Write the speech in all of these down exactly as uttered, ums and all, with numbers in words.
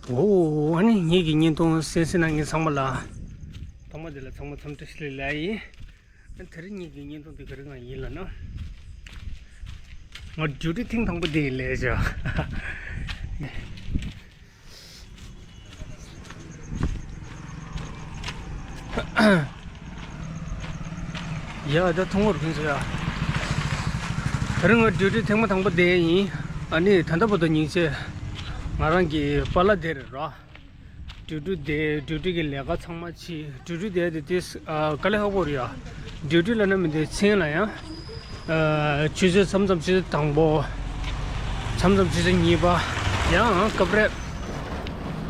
འོ། ཨ་ནི་ངེད་ཀྱི་བརྙན་ཐུང་གསན་གཟིགས་གནང་མཁན་ཚང་མ་ལ། ཐོག་མ་དེ་ལ་ཚང་མ་འཚམས་འདྲི་ཞུ་ལེ་ལ་ཡིན། ཨ་ནི་དེ་རིང་ངེད་ཀྱི་བརྙན་ཐུང་དེ་ག་རེ་གང་ཡིན་ལབ་ན། ང་ཌིའུ་ཊི་ཐེངས་དང་པོ་དེ་ཡིན་ལས་བྱ། ཡ་ད་ཐུང་བོར་ཕན་ཚོ་ཡ། དེ་རིང་ང་ཌིའུ་ཊི་ཐེངས་མ་དང་པོ་དེ་ཡིན། ཨ་ནི་ད་ལྟ་བར་དུ་སྙིང་རྗེ། ང་རང་གི་པཱ་ལགས་དེ་རེད་ར། ཌིའུ་ཊི་དེ་ཌིའུ་ཊི་གི་ལས་ཀ་ཚང་མ་བྱས། ཌིའུ་ཊི་དེ་དེ་དེ་དཀའ་ལས་ཁག་པོ་རེད་ཡ། ཌིའུ་ཊི་ལབ་ན་མི་འདི་མཚན་ལ་ཡང་། ཆུ་ཚོད་མཚམས་མཚམས་ཆུ་ཚོད་དང་པོ། མཚམས་མཚམས་ཆུ་ཚོད་གཉིས་པ། ཡང་སྐབས་རེ་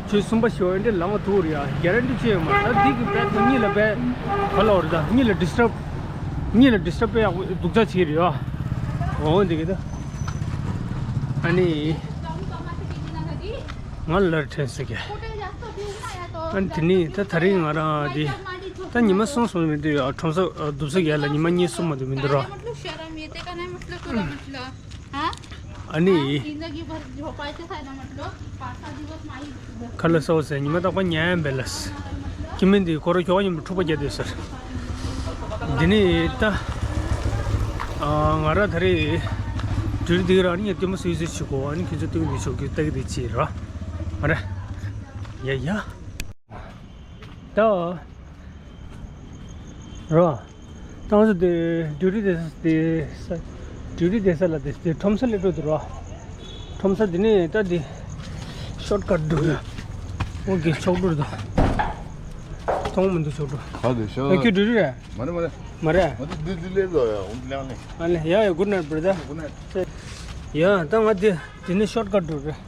ཆུ་ཚོད་གསུམ་པ་བཞི་པ་འདི་ལངས་ཐུབ་རེད་ཡ། གྷ་རན་ཊི་ཅི་ཡོད་མ་རེད། ད་འདི་གི་བེད་ཁོ་གཉིས་ལ་བེད་ག་ལ་བར་ད་གཉིས་ལ་ཌི་སི་ཊབ། གཉིས་ལ་ཌི་སི་ཊབ་དཔེ་ཡག་པོ་སྡུག་ཅག་བྱེད་རེད་ཡ། འོ་འདི་གི་ད། ཨ་ནི། ང་ལར་དྲན་ཟེར་གི། ཨ་ནི་དེ་ནི་ད་ད་རིང་ང་རང་འདི། ད་ཉི་མ་གསུམ་སོང་མི་འདུག་ཡ། ཁྲོམ་ས་འདུག་ས་ག་ལ་ཉི་མ་གཉིས་གསུམ་མ་འདུག་མི་འདུག་ར། ཨ་ནི། ཁ་ལ་སོ་ཟེར་ཉི་མ་རྟག་པར་ཉལ་ཡང་འབད་ལ། སྐྱེ་དམན་འདི་ཁོ་རང་ཁྱོ་ག་མཉམ་དུ་འཁྲུག་པ་རྒྱག་སྡོད་ཟེར། འདི་ནི་ད། ང་རང་ད་རེས། དུས་འདི་རང་ཉིད་ལྟད་མོ་སུས་སུས་བྱེད་གོ་ཨ་ནི་ཁྱེད་ཚོ་ལྟད་མོ་འདི་ཆོག་གི་ལྟ་གི་འདི་ཅི་ར། ཨ་རེ། ཡ་ཡ། ད། རོ། ཏང་སོ་དེ་ཌིའུ་ཊི་དེ་ས་དེ་ས། ཌིའུ་ཊི་དེ་ས་ལ་དེ་དེ་ཁྲོམ་ས་སླེབས་འགྲོ་དུ་རོ། ཁྲོམ་ས་དེ་ནས་ད་དེ་ཤོར་ཀཊ་འགྲོ་ཡ། ཨོ་ཀེ་ཆོག་འགྲོ་དོ། མཐོང་མི་འདུག་ཆོག་འགྲོ། ག་དེ་ཤོར། ཨ་ཁྱོད་ཌིའུ་ཊི་རེད། མ་རེད་མ་རེད། མ་རེད། ང་དེ་འདི་འདི་སླེབས་འགྲོ་ཡ་འོང་ལང་ནས། ཨ་ལེ་ཡ་ཡ། གུཌ་ནའིཊ་བྷར་དར། གུཌ་ནའིཊ། ཡ་ད་ང་དེ་དེ་ནས་ཤོར་ཀཊ་འགྲོ་རེད།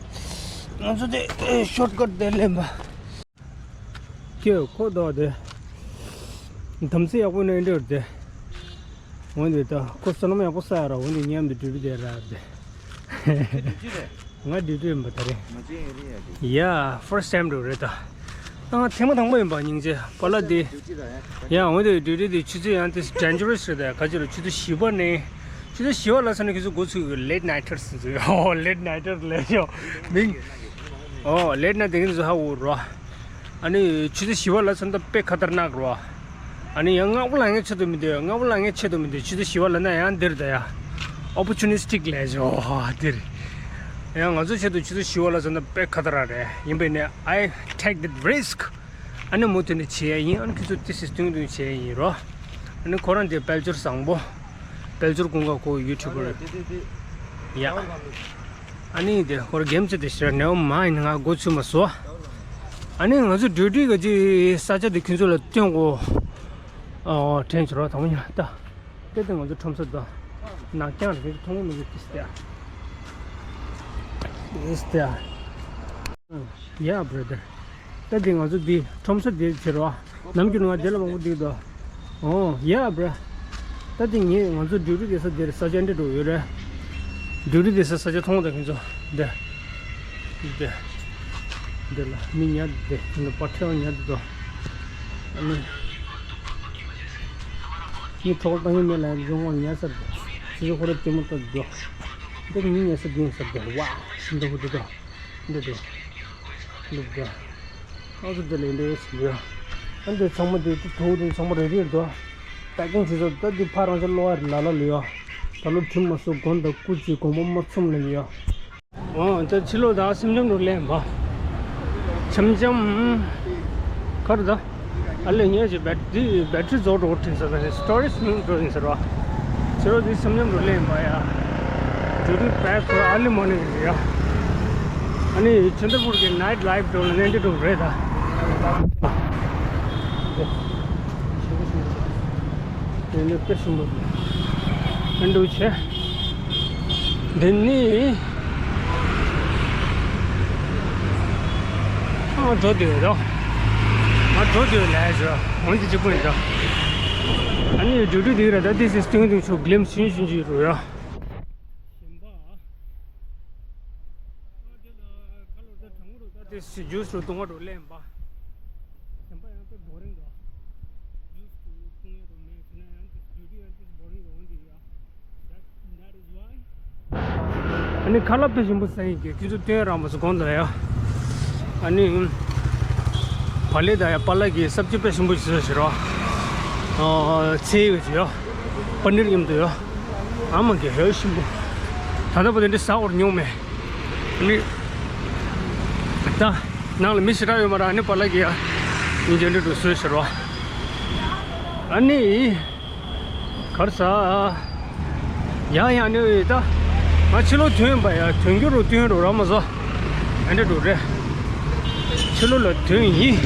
ང་ཚོ་དེ་ཤོར་ཀཊ་དེ་ལེན་པ། ཀྱེ་ཁོ་དོ་དེ། དམ་ཚིག་ཡག་པོ་ནས་འདྲ་དེ། འོན་ཏེ་ད་ཁོ་བསོད་ནམས་ཡག་པོ་བསགས་ཡ་ར། འོན་ཏེ་མཉམ་དུ་ཌིའུ་ཊི་དེ་ར་དེ། ང་ཌིའུ་ཊི་ཡིན་པ་ད་རེད། ཡ་ཕར་སི་ཊི་ཊའིམ་རེད་ད། ང་ཐེངས་མ་དང་པོ་ཡིན་པ་སྙིང་རྗེ་པཱ་ལགས་དེ། ཡ་འོན་ཏེ་ཌིའུ་ཊི་དེ་ཆུ་ཚོད་ཡང་དེ་ཌེན་ཇར་རས་རེད་ད། ག་ཅི་རེད། ཆུ་ཚོད་བཞི་པ་ནས། ཆུ་ཚོད་བཞི་པ་ལ་སོང་ན་ཁྱེད་ཚོ་འགོ་ཚུགས་ཀྱི་ལེཊ་ནའིཊ་ཊར་ཟེར་ཚུལ། ཨོ་ལེཊ་ནའིཊ་ཊར་ལབ་ཤོག་མིང་། ཨོ་ལེཊ་ན་དེ་གིན་ཚོ་ཧ་འུ་རོ། ཨ་ནི་ཆུ་ཚོད་བཞི་པ་ལ་སོང་ད་དཔེ་ཁ་ཏར་ནག་རོ། ཨ་ནི་ཡང་སྔ་པོ་ལ་ངས་ཆེད་དུ་མི་འདོད། སྔ་པོ་ལ་ངས་ཆེད་དུ་མི་འདོད། ཆུ་ཚོད་བཞི་པ་ལ་ན་ཡང་འདིར་ད་ཡ། ཨོ་པོར་ཅུ་ནི་སི་ཊིག་ལབ་ཤོག་འདིར། ཡང་ང་ཚོ་ཆེད་དུ་ཆུ་ཚོད་བཞི་པ་ལ་སོང་ད་དཔེ་ཁ་ཏར་རེད། ཡིན་པས་ནས་I take that risk། ཨ་ནི་མུ་མཐུད་ནས་བྱེད་ཡ་ཡིན། ཨ་ནི་ཁྱེད་ཚོ་ཏི་སི་སྟོན་སྟོན་བྱེད་ཡ་ཡིན་རོ། ཨ་ནི་ཁོ་རང་དེ་དཔལ་འབྱོར་བཟང་པོ། དཔལ་འབྱོར་ཀུན་དགའ་ཁོ་ཡུ་ཊུབ་པར། ཡ། ཨ་ནི་དེ་ཁོ་རང་གེམ་ཚེ་དེ་ཤར་ནེ་ཝར་མའིན་ཌི། ང་འགོ་ཚུགས་མ་སོང་། ཨ་ནི་ང་ཚོ་ཌིའུ་ཊི་ག་ཅི་ས་ཆ་དེ་ཁྱེད་ཚོ་ལ་སྟོན་གོ་ཨོ་དྲན་བྱེད་རོགས་དང་པོ་ཡ་ད། དེ་ལྟར་ང་ཚོ་ཁྲོམ་ས་དང་། ནག་རྐྱང་རེད། མཐོང་མི་འདུག་ཏིས་ཏེ། ཏིས་ཏེ། ཡ་བྷར་དར། ད་འདི་ང་ཚོ་འདི་ཁྲོམ་ས་འདིར་བྱེད་རོགས། ནམ་རྒྱུན་ང་འདི་ལ་མང་པོ་འདུག་དོ། ཨོ་ཡ་བྷར། ད་འདི་ངས་ང་ཚོ་ཌིའུ་ཊི་དེ་ས་འདིར་ས་ཆ་འདྲ་འགྲོ་ཡོད་རེད། ཌིའུ་ཊི་དེ་ས་ས་ཆ་མཐོང་དང་ཁྱེད་ཚོ། འདི། འདི། འདི་ལ་མི་ཉལ་འདི། འདི་པར་ཁྲལ་ཉལ་འདི་དོ། ཨ་ནི། ངས་གྲོགས་བཏང་ཡོད་མེད་ལ་ཡང་འབྱུང་བ་ཉལ་ས་འདི། ཁྱེད་ཚོ་ཁོ་ར་ལྟད་མོ་ལྟ་འདི་དོ། འདི་མི་ཉལ་ས་འདི་ཡིན་ས་འདི། ཝ། ཤིན་ཏུ་ཧུ་འདི་དོ། འདི་འདི། འདི་འདི། ཨ་ཚོ་འདི་ལས་འདི་ཡོད་ཟེར་ཡ། ཨ་འདི་ཚང་མ་འདི་དུ་དུ་ཚང་མ་རེ་རེ་འདུག་པེ་ཀིང་བྱེད་ས་ད་འདི་ཕ་རང་ཅག་གློ་བ་རེ་ལ་ལ་ལུ་ཡ། ད་ལོ་ཁྲིམས་མ་སོ་དགོན་དང་སྐུ་མཆེད་དགོན་པ་མ་ཚོམ་ལ་ཡ། ཨོ་ད་ཕྱི་ལོགས་ད་སེམས་ཅན་རུ་ལེན་པ། འཆམ་འཆམ། གར་ད། ཨ་ལེ་ངས་ཀྱི་བེ་ཊི་བེ་ཊི་རི་རྫོགས་འགྲོ་དྲན་ས་ད་རེད། སི་ཊོ་རེཇ་སྙིང་འགྲོ་ཡིན་ཟེར་བ། ཕྱི་རོལ་འདི་སེམས་ཉམས་རུ་ལེན་པ་ཡ། ཌིའུ་ཊི་པེ་ཁོ་ཨར་ལི་མོར་ནིང་རེད་ཡ། ཨ་ནི་ཆུ་འདི་པུར་གྱི་ནའིཊ་ལའིཕ་འགྲོ་ལ་གནས་འདི་འགྲོ་རེད་ད། དེ་ནི་དཔེ་ཞིམ་པོ་འདུག་འདུག་ཆེ། འདི་ནི། ང་འགྲོ་འདོད་རོ། ང་འགྲོ་འདོད་ལས་རོ། འོན་ཏེ་གཅིག་པུ་ཡིན་རོ། ཨ་ནི་ཌིའུ་ཊི་འདི་ར་ད་ཏི་སི་སྟོན་སྟོན་ཆོག་གླེམ་ཤིན་ཤིན་གྱི་རོ་ཡ། ཞིམ་པ། ཨ་དེ་ལ་ཁ་ལོ་ད་གྲང་མོ་རོ་ད་ཏི་སི་ཇུས་རོ་བཏུང་བ་རོ་ལེན་པ། ཞིམ་པ་ཡང་དཔེ་བོ་རིང་འདུག་ཇུས་རོ་བཏུང་ཡ་རོ་མེད་ཟེར་ན་ཡང་ཏི་སི་ཌིའུ་ཊི་ཡང་ཏི་སི་བོ་རིང་རོ་འོན་ཏེ་ཡ། ཨ་ནི་ཁ་ལག་དཔེ་ཞིམ་པོ་ཟ་ཡིན་གྱི་ཁྱེད་ཚོ་སྟོན་རང་མ་སུ་གོང་དུ་ལ་ཡ། ཨ་ནི། བག་ལེབ་དང་ཡ་པ་ལགས་ཀྱིས་སབ་ཇི་དཔེ་ཞིམ་པོ་ཞིག་བཟོས་ཤག་རོ། ཨ། ཚལ་ཡོད་ཅིག་ཡོད། པ་ནིར་མཉམ་དུ་ཡོད། ཨ་མ་གི་ཧེ་ཞིམ་པོ། ད་ལྟ་བར་དུ་འདི་ཟ་བར་མྱོང་མེད། ཨ་ནི། ད། ནང་ལ་མི་ཞེ་དྲག་ཡོད་མ་རེད། ཨ་ནི་པ་ལགས་ཀྱིས་ཡ། སྙིང་རྗེ་འདྲ་འདུག་བཟོས་ཤག་རོ། ཨ་ནི། གར་ས། ཡ་ཡ་ནི་ད། ང་ཕྱི་ལོགས་ཐོན་པ་ཡ་ཐོན་རྒྱུ་རུ་ཐོན་རུ་ར་མ་ཟོ། ཨ་འདྲ་འགྲོ་རེད། ཕྱི་ལོགས་ལ་ཐོན་ཡིན།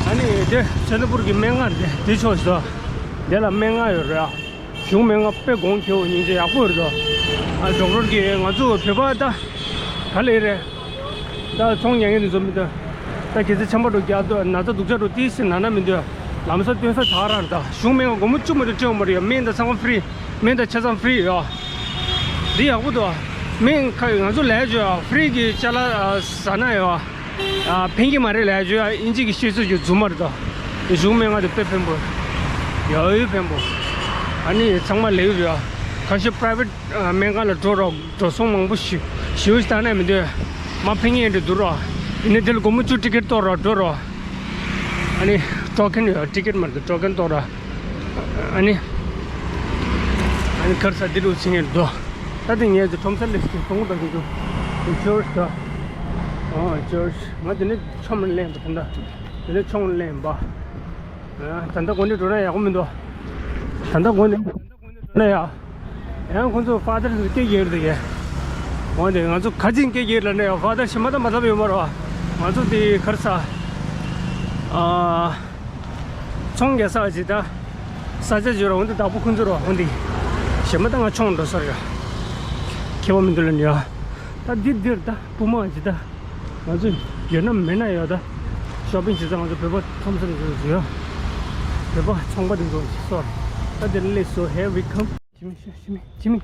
ཨ་ནི་དེ་ཆོས་དབང་པུར་གྱི་སྨན་ཁང་དེ་དེ་ཕྱོགས་སུ། དེ་ལ་སྨན་ཁང་ཡོད་རེད། གཞུང་སྨན་ཁང་དཔེ་གོང་ཁེ་བོ་སྙིང་རྗེ་ཡག་པོ་ཡོད་དོ། ཨ་ཌོག་ཊར་གྱིས་ང་ཚོ་བོད་པ་ད། ག་ལེ་རེད། ད་ཚོང་རྒྱག་མཁན་དེ་ཚོ་མི་འདུག་ད་གལ་སྲིད་ཆམ་པ་འགྲོ་རྒྱག་འདུག་ན་ཚ་སྡུག་ཅག་འགྲོ་ཏིས་ན་ན་མི་འདུག་ལམ་སང་སྟོན་ས་ད་རང་ད་གཞུང་སྨན་ཁང་སྒོར་མོ་བཅུ་མ་གཏོགས་སྤྲད་ཡོད་མ་རེད་ཡ། སྨན་དང་ཚང་མ་ཧྥི་རི། སྨན་དང་ཆ་ཚང་ཧྥི་རི་ཡ། འདི་ཡག་པོ་འདུག་སྨན་ཁ་ང་ཚོ་ལས་བྱོས་ཡ་ཧྥི་རི་གི་ཅ་ལག་ཟ་ན་ཡ། ཕན་གྱི་མ་རེད་ལས་བྱོས་ཡ། ཨིན་ཇི་གི་ཤེས་ཚོད་ཀྱི་རྫུན་མ་རེད་ད། གཞུང་སྨན་ཁང་དེ་དཔེ་ཕན་པོ། ཡ་ཨོ་ཕན་པོ། ཨ་ནི་ཚང་མ་ལས་ཡོད་ཡ། ཁ་ཤས་པ་རའི་ཝེ་ཊི་སྨན་ཁང་ལ་འགྲོ་རོགས། འགྲོ་སོང་མང་པོ་ཞུ་ཞུ་ཞིག་བཏང་ནས་མི་འདོད། མ་ཕན་ངེས་འདྲ་འདུག་རོགས། ཡིན་ནའི་དེ་ལ་སྒོར་མོ་བཅུ་ཊི་ཀེ་ཊི་གཏོང་རོགས་འགྲོ་རོགས། ཨ་ནི་ཊོ་ཀེན་ཡོད། ཊི་ཀེ་ཊི་མ་རེད་ཊོ་ཀེན་གཏོང་རོགས། ཨ་ནི། ཨ་ནི་གར་ས་འདི་རུ་ཕྱིན་ངེས་འདུག་ད་དེ་ངས་ཚོ་ཁྲོམ་ས་ལས་ཀྱི་སོང་དང་ཀྱི་ཀྱི་ཅོར་ཤ། ཨ་ཅོར་ཤ་ང་དེ་ནས་ཆོམ་ལེན་པ་ད་ལྟ་དེ་ནས་ཆོམ་ལེན་པ། ད་ལྟ་དགོན་སྡེ་འགྲོ་ན་ཡག་པོ་མི་འདུག་ད་ལྟ་དགོན་སྡེ་ན་ཡ། ཡང་ཁོང་ཚོ་ཕ་དར་ཚོ་སྐད་རྒྱག་གི་འདུག་གས། འོན་ཏེ་ང་ཚོ་ག་ཚིག་སྐད་རྒྱག་ལབ་ན་ཡང་ཕ་དར་ཞིག་མ་བཏང་མ་བཏང་ཡོད་མ་རེད་བ། ང་ཚོ་དེ་གར་ས། ཨ། ཚོང་རྒྱག་ས་ཅིག་ད། ས་ཆ་ཅིག་ར་འོན་ཏེ་བདག་པོ་ཁོང་ཚོ་ར་འོན་ཏེ། ཞིག་མ་བཏང་ང་ཆོམ་འགྲོ་ས་རེད་ཡ། ཁྱད་པར་མི་འདུག་ལབ་ནས་ཡ། ད་འདི་འདིར་ད་བུ་མ་ཅིག་ད། ང་ཚོ་ཡོད་ན་མེད་ན་ཡོད་ད། ཤོ་པིང་བྱེད་ས་ང་ཚོ་བོད་པ་ཁྲོམ་ས་ནས་ཚོ་ཡོད། བོད་པ་ཚོང་པ་དེ་ཚོ་སོ། ད་དེ་ལས་སོ་here we come། ཇི་མི་ཤོ་ཇི་མི་ཇི་མི་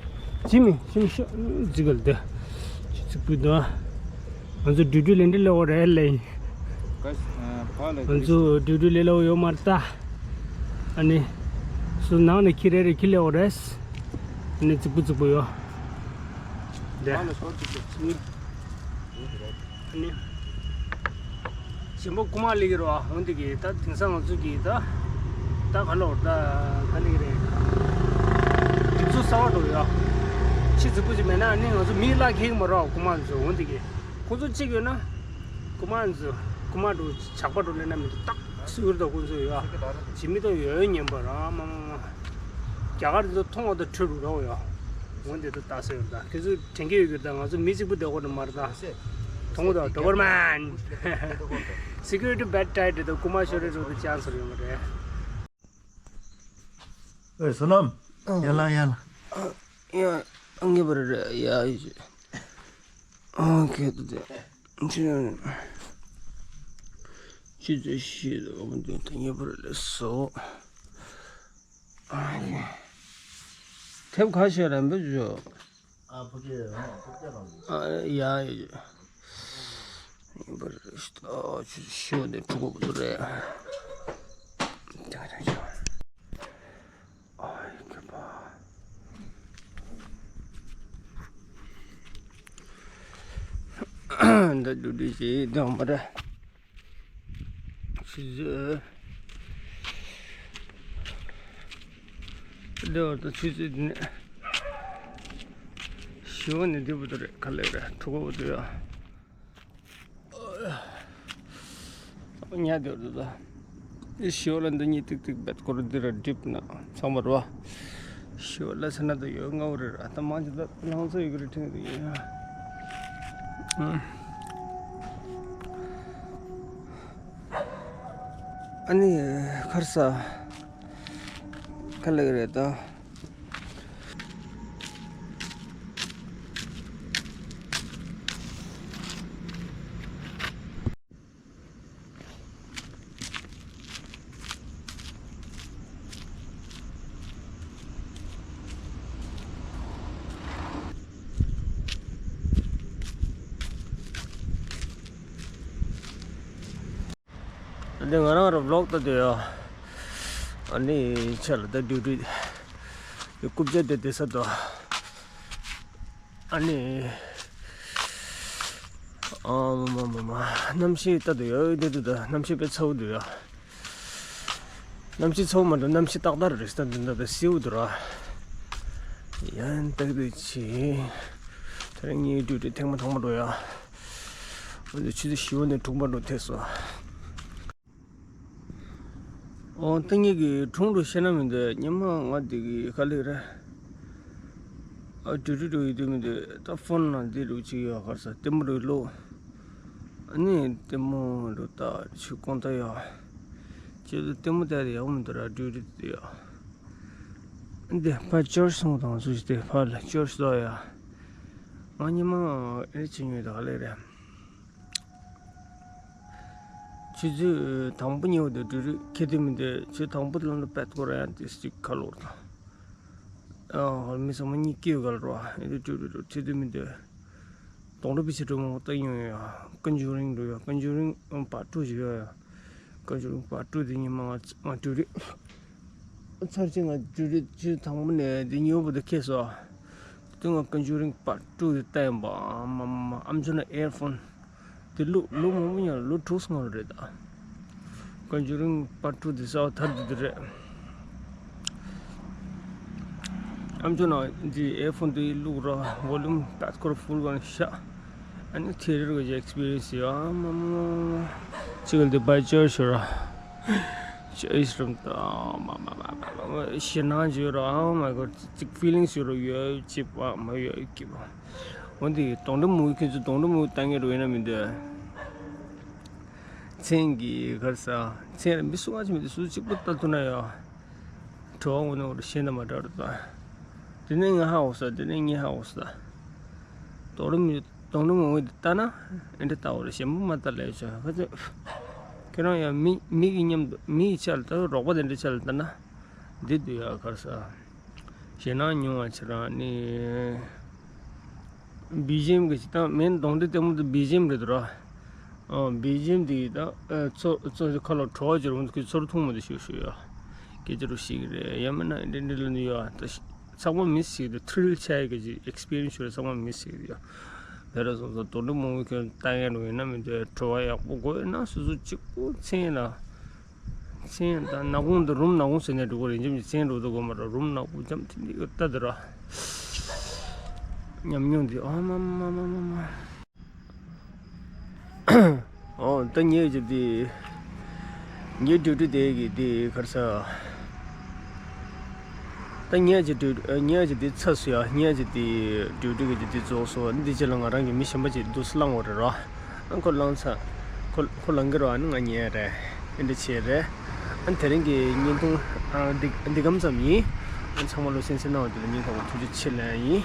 ཇི་མི་ཇི་མི་ཤོ་ཇི་གལ་དེ། ཇི་ཙི་པུ་དོ། ང་ཚོ་ཌིའུ་ཊི་ལེན་འདྲི་ལེ་འོ་རེད་ལེ། ང་ཚོ་ཌིའུ་ཊི་ལེ་ལེ་འོ་ཡོད་མ་རེད་ད། ཨ་ནི། སུ་ནང་ནས་ཁྱི་རེ་རེ་ཁྱི་ལེ་འོ་རེད། ཨ་ནི་ཙི་པུ་ཙི་པུ་ཡོད། དེ། ཨ་ནི། གཞན་པ་རྐུ་མ་ལེགས་ཀྱི་རོ་འོན་ཏེ་གི་ད་དེང་སང་ང་ཚོ་གི་ད་ད་ག་ལོར་ད་ག་ལེགས་རེད། དུས་ཚོད་གསར་པ་འགྲོ་ཡོད། ཕྱི་རྫིག་པོ་ཅིག་མེད་ན་ནི་ང་ཚོ་མིའི་ལག་ཁེགས་མ་རོགས་རྐུ་མ་ཚོ་འོན་ཏེ་གི་ཁོ་ཚོ་གཅིག་ཡོད་ན་རྐུ་མ་ཚོ་རྐུ་མ་འགྲོ་ཇག་པ་འགྲོ་ལེན་ན་མི་འདུག་ཏག་སུ་ཡོད་ད་ཁོ་ཚོ་ཡོད། ཇི་མི་ཏོ་ཡོད་ཉན་པ་ར་མ་མ་མ། རྒྱ་གར་དེ་ཚོ་མཐོང་བ་དང་ཁྲོས་རུ་རོགས་ཡོད། འོན་ཏེ་ད་ལྟ་སེ་ཡོད་ད་ཁོ་ཚོ། དྲན་གྱི་ཡོད་ཀྱི་ད་ང་ཚོ་མི་གཅིག་པུ་བསྡད་དགོས་ནི་མ་རེད་ད། མཐོང་གི་འདུག་ཌོ་བར་མན། སི་ཀུ་རི་ཊི་བེ་ཊི་ཊའིཊ་རེད་ད། རྐུ་མ་ཤོར་རེ་འགྲོ་དུ་ཅན་སོར་ཡོང་གི་རེད། ཨེ་བསོད་ནམས། ཨ། ཡར་ལངས་ཡར་ལངས། ཡ་ངེས་པར་རེད་ཡ། ཨོ་ཁེ་ད་དེ། ཆི་ཆི་ཆི་ཤི་ད་ཨོ་མ་དེ་ད་ངེས་པར་རེད་སོ། ཨ་ཁེ། དེབ་ཁ་ཤས་རན་པོ་བྱོས། ཨ་ཕུ་ཀེ་ཨ་ཕུ་ཀེ་རང་། ཨ་ཡ་ཡ། ཡིན་པར་ཨ་ཆུ་ཤིའུ་ནས་འཁྲུག་པོ་འདུག་རེད། ཨ་ཡ་ཁེ་པ། འདི་འདུག་འདི་ཞིག་འདང་མ་རེད། ཆུ་ཚོད། འདི་བར་དུ་ཆུ་ཚོད་འདི་ནས། ཞི་བ་ནས་འདི་བར་དུ་རེད་ག་ལེ་རེད་གྲོད་ཁོག་བར་དུ་ཡ། ཉལ་འདི་བར་དུ་ད། ཞི་བ་ལ་འདི་གཉིས་ཏིག་ཏིག་བེད་སྐོར་འདི་ར་འགྲིབ་ན་ཚང་མ་རེད་བ། ཞི་བ་ལ་ས་ན་ད་ཡོད་ང་བ་རེད་ར་ད་མང་ཆེ་ད་ལང་ཚོ་ཡོད་གི་རེད་དྲན་གི་འདུག་ཡ། ཨ་ནི་ཁར་ས་ག་ལེ་རེད་ད། འདི་ང་རང་ར་བི་ལོག་ལྟ་དུས་ཡ། ཨ་ནི་ཆ་ལ་ད་ཌིའུ་ཊི་རྐུབ་བཀྱག་དེ་དེ་ས་དོ། ཨ་ནི། ཨ་མ་མ་མ་མ། གནམ་གཤིས་ལྟ་དུ་ཡོད་དེ་དུ་ད་གནམ་གཤིས་དཔེ་ཚ་བོ་འདུག་ཡ། གནམ་གཤིས་ཚ་བོ་མ་འདུག་གནམ་གཤིས་ཏག་ཏག་རེད་ད་འདི་འདྲ་ད་སེའུ་འདུག་ར། ཡན་ཏག་ཏུ་ཆི། ད་རིང་ངའི་ཌིའུ་ཊི་ཐེངས་མ་ཐོག་མ་འགྲོ་ཡ། འོན་ཏེ་ཆུ་ཚོད་བཞི་པ་ནས་དྲུག་པ་འགྲོ་ཐེག་སོ། ཨོ་ད་ངེད་ཀྱི་དྲུང་རུ་ཤེས་ན་མི་འདུག་ཉི་མ་ང་འདི་གི་ཁ་ལེ་རེད། ཨ་ཌིའུ་ཊི་འགྲོ་ཡི་དུས་མི་འདུག་ད་ཕོན་ན་འདི་རུ་ཅིག་ཡོད་གར་ས་ལྟད་མོ་རུ་ལོ། ཨ་ནི་ལྟད་མོ་རུ་ད་ཆུ་ཀོང་ད་ཡོད། ཁྱེད་ཚོ་ལྟད་མོ་ལྟ་དེ་ཡག་མི་འདུག་ར་ཌིའུ་ཊི་དེ་ཡོད། འདི་ཕ་ཅར་སོང་དང་སུ་ཞིག་དེ་ཕ་ལ་ཅར་སོ་ཡ། ང་ཉི་མ་ཨེ་ཅི་ཉོས་ད་ལེ་རེད། ཆུ་ཚོད་དང་པོ་ཉི་འོ་དེ་འགྲུལ་རུ་ཁེ་དུ་མི་འདུག་ཆུ་དང་པོ་དེ་ལ་ལ་པད་ཀོ་ར་ཡང་དེ་སི་ཁ་ལོར་དང་། ཨ་མི་ཚང་མ་གཉིད་སྐྱིད་ག་ལ་རོ་ཨེ་འགྲུལ་རུ་ཁེ་དུ་མི་འདུག་དོང་རུ་པི་ཆེ་གྲོ་མོ་ཏང་ཡོང་ཡ། ཀོན་ཇུ་རིང་འགྲོ་ཡ། ཀོན་ཇུ་རིང་པར་ཊུ་ཞིག་ཡོད་ཡ། ཀོན་ཇུ་རིང་པར་ཊུ་དེ་ཉི་མ་ང་ང་འགྲུལ་རུ། ཚར་གཅིག་ང་ཇུ་རི་ཇུ་དང་པོ་ནས་འདི་ཉོ་བོ་དེ་ཁེལ་སོ། དུ་ང་ཀོན་ཇུ་རིང་པར་ཊུ་དེ་ལྟ་ཡིན་པ་མ་མ་མ་ཨམ་ཆུ་ན་ཨེར་ཕོན་དེ་ལུ་ལུ་མང་པོ་ཉོ་ལུ་དྲུག་སྔོན་རེད་ད། ཀོན་ཇུ་རིང་པར་ཊུ་དེ་ས་བ་ཐར་དུ་དེ་རེད། ཨམ་ཆུ་ན་འདི་ཨེར་ཕོན་དེ་ལུག་ར་ཝོ་ལུམ་པད་ཀོར་ཕུལ་གང་ཤ། ཨ་ནི་ཐེ་རེར་གི་ཨེག་སི་པི་རི་ཡན་སི་ཡོད་ཨ་མ་མ་མ་མ། ཅིག་ལ་འདི་བའི་ཅར་ཤོར་ར། ཅོ་ཨིས་རམ་ད་མ་མ་མ་མ་མ་ཞེད་སྣང་བྱོས་ར། Oh my god། ཅིག་ཕི་ལིང་སི་ཡོད་ར་ཡོད་ཅིག་པ་མ་ཡོད་ཀི་པ། འོན་ཏེ་དོང་འགྲམ་མུ་ཁྱོད་ཚོ་དོང་འགྲམ་མུ་ལྟ་ངེས་རོ་ཡིན་ན་མི་འདོད། མཚན་གྱི་གར་ས་མཚན་ར་མི་སུ་བ་ཅི་མི་འདོད་སུ་སུ་གཅིག་པུ་ལྟ་ཐུབ་ན་ཡོད། བྲོ་བ་ངོ་ནས་འོ་ར་ཤེས་ན་མ་འདྲ་ར་ད། དེ་ནས་ང་ཧ་འོ་ས་དེ་ནས་ངས་ཧ་འོ་ས། དོང་འགྲམ་མུ། དོང་ནས་མོ་འོད་ལྟ་ན་ཨེ་འདྲ་ལྟ་བ་རེད་གཞན་པ་མ་ལྟ་ལས་བྱ་ཁ་ཚོད། ཁྱེད་རང་ཡང་མི་མི་གི་མཉམ་དུ་མི་ཡི་ཆ་ལ་ལྟ་རོགས་པ་དེ་འདྲ་ཆ་ལ་ལྟ་ན་འདི་འདུག་ཡ་གར་ས། ཞེད་སྣང་ཉུང་བ་ཆེ་རང་ནི། བི་ཇི་ཨེམ་གི་ཅི་ད་མེན་གདོང་འདྲེ་ལྟད་མོ་དུ་བི་ཇི་ཨེམ་རེད་དོ་ར། ཨོ་བི་ཇི་ཨེམ་དེ་ད་ཚོ་ཚོ་ཁ་ལོ་བྲོ་བ་ཅོར་མོ་དུ་ཁི་ཚོར་ཐུང་མོ་དུ་ཞུ་ཞུ་ཡ། སྐད་ཆ་རུ་ཞིག་རེད་ཡ་མིན་ན་འདྲེ་འདྲེ་ལ་ནི་ཡ་ད། ཚང་མ་མི་སྲིད་དུ་ཐིལ་ཆ་ཡི་གི་ཨེག་སི་པི་རི་ཡན་སི་ཞུ་རེད། ཚང་མ་མི་སྲིད་དུ་ཡ། དེ་ར་སོང་སོང་དོ་འགྲོ་མང་པོ་ཁྱོད་ལྟ་ཡ་རུ་ཡིན་ན་མི་འདོད་བྲོ་བ་ཡག་པོ་དགོས་ཡོད་ན་སོ་སོ་གཅིག་པུ་མཚན་ལ། མཚན་ད་ནག་ཁུང་དུ་རུམ་ནག་ཁུང་ཟེར་ནས་འགྲོ་གི་རེད་འཇམ་གྱི་མཚན་འགྲོ་དུ་དགོས་མ་ར་རུམ་ནག་པོ་འཇམ་ཐིང་ཐིང་ལྟ་དུ་ར། ཉམས་མྱོང་འདི་ཨ་མ་མ་མ་མ་མ། ཨོ་ད་ངས་ཀྱི་དེ། ངའི་ཌིའུ་ཊི་དེ་གི་དེ་གར་ས། ད་ངས་ཀྱི་ཌིའུ་ངས་ཀྱི་དེ་ཚ་སུ་ཡ་ངས་ཀྱི་དེ་ཌིའུ་ཊི་གི་དེ་རྫོགས་སོ་འདི་ཅི་ལ་ང་རང་གི་མི་གཞན་པ་ཅིག་འདུག་སེ་བླང་བ་རེད་རོ། ཨ་ཁོ་བླང་ཚ། ཁོ་ཁོ་བླང་གི་རོ་ཨ་ནི་ང་ཉལ་རེད། ཨེ་འདྲ་བྱས་རེད། ཨ་དེ་རིང་གི་བརྙན་ཐུང་ཨ་འདི་འདི་གམ་ཙམ་ཡིན། ཨ་ཚང་མ་ལོ་སེམས་སེམས་གནང་བ་དེ་ལ་སྙིང་ཐག་པ་ཐུགས་རྗེ་ཆེ་ལབ་ཡིན།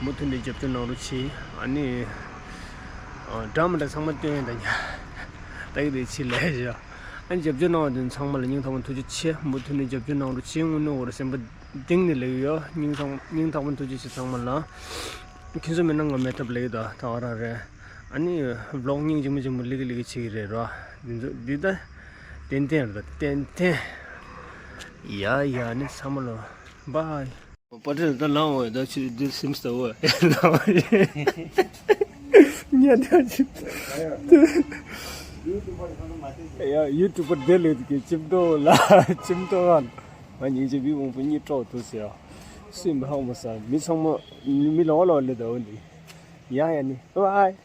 མུ་མཐུད་ནས་རྒྱབ་སྐྱོར་གནང་རོགས་གྱིས་ཨ་ནི། འདྲ་མི་འདྲ་ཚང་མ་སྟོན་ཡོད་ད་ཉ། ད་གི་དེ་ཕྱི་ལས་བཞག་ཨ་རྒྱབ་སྐྱོར་གནང་བ་དེ་ཚང་མ་ལ་སྙིང་ཐག་པ་ཐུགས་རྗེ་ཆེ། མུ་མཐུད་ནས་རྒྱབ་སྐྱོར་གནང་རོགས་གྱིས། དངོས་གནས་འོ་ར་སེམས་པ་གཏིང་ནས་ལེགས་ཡོད། སྙིང་ཐག་སྙིང་ཐག་པ་ཐུགས་རྗེ་ཆེ་ཚང་མ་ལ། ཁྱེད་ཚོ་མེད་ན་ང་མེད་ཐབས་ལེགས་ད་ད་ག་རང་རེད། ཨ་ནི་བི་ལོག་སྙིང་རྗེ་མོ་རྗེ་མོ་ལིག་ལིག་བྱེད་ཀྱི་རེད་ར། འདི་ཚོ་འདི་ད་ཏན་ཏན་རེད་ད་ཏན་ཏན། ཡ་ཡ་ནི་ཚང་མ་ལ་བྷའི། པ་ཏྲེ་ད་ལང་འོ་ད་ཕྱིར་འདིར་སིམ་སྟ་འོ་ལང་འོ་ཉ་ད་ཅི། ཡ་ཡུ་ཊུབ་པར་དེ་ལས་དེ་ཅིབ་ཏོ་ལ་ཅིབ་ཏོ་ཨན། ང་སྙིང་རྗེ་བི་བོང་པོ་གཉིད་ཀྲོག་ཐུག་ཟེར་ཡ། སུས་མི་ཧང་མོ་ས་མི་ཚང་མ་མི་ལོག་ལོག་ལེ་ད་འོ་འདི། ཡ་ཡ་ནི་བྷའི།